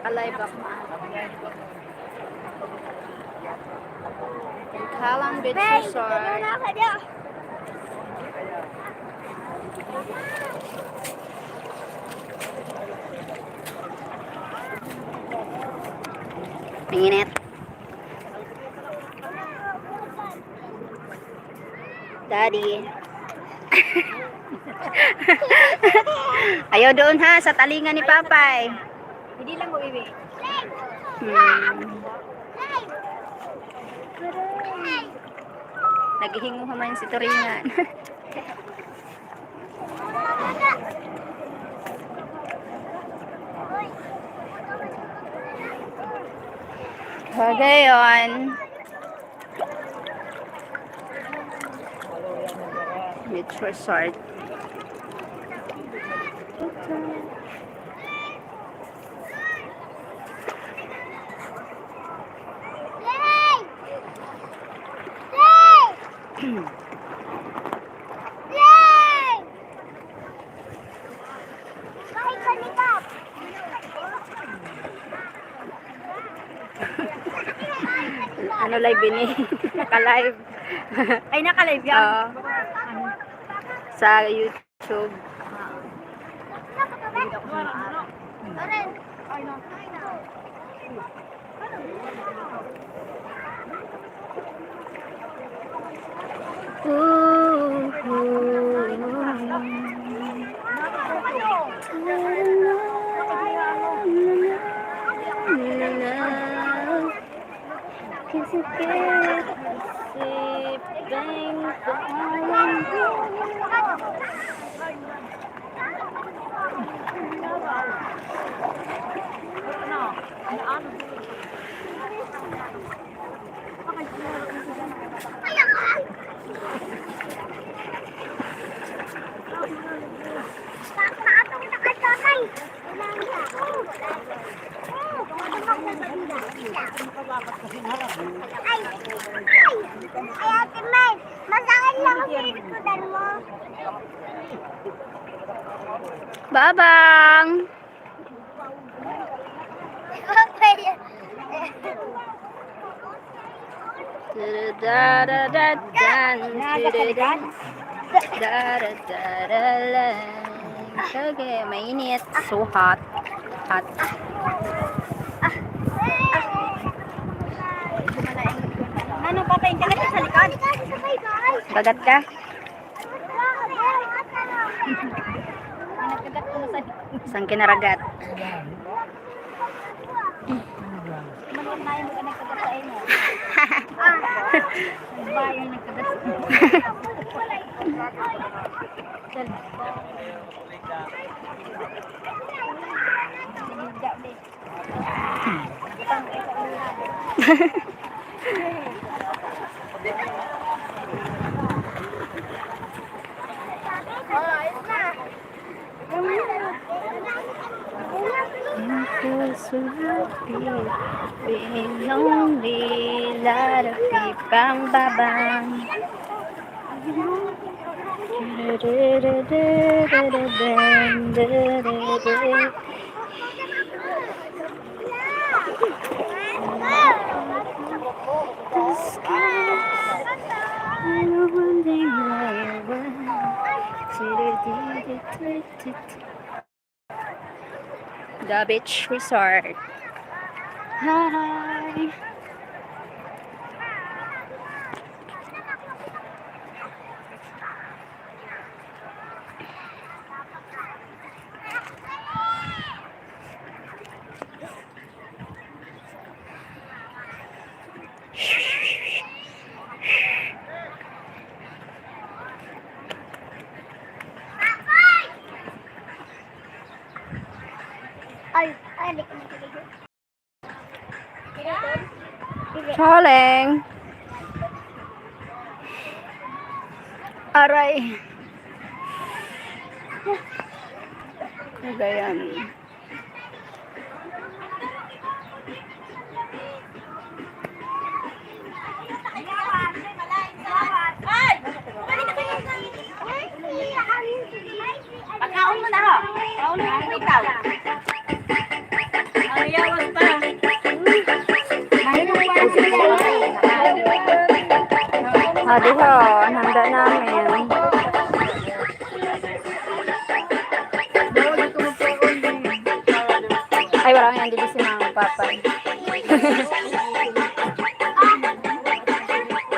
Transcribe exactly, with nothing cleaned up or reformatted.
Kalay bak. Kalang Beach Resort. Ang init. Daddy. Ayaw doon ha, sa talinga ni Papay. Hindi lang mo iwi. Hmm. Naghihinguha man si Turingan. Kagayon. Beach Resort. Ano, live ini? Naka-live. Ay, naka-live yan. Oo. Sa YouTube. Babang! Okay, mainit. So hot. Hot. Ano, Papa, yung kagat sa likod? Kagat ka? Isang kinaragat. Lonely, lot of people, babang. The Beach Resort. Hi! Ay, ay, hindi ko nagkakita. Choleng. Aray. Ano ba yan? Pagkaon mo na, ho. Pagkaon mo na, ikaw. Ano yan? Ah, diho, ang handa namin. Ay, wala nga yan, dito si Mama, Papa.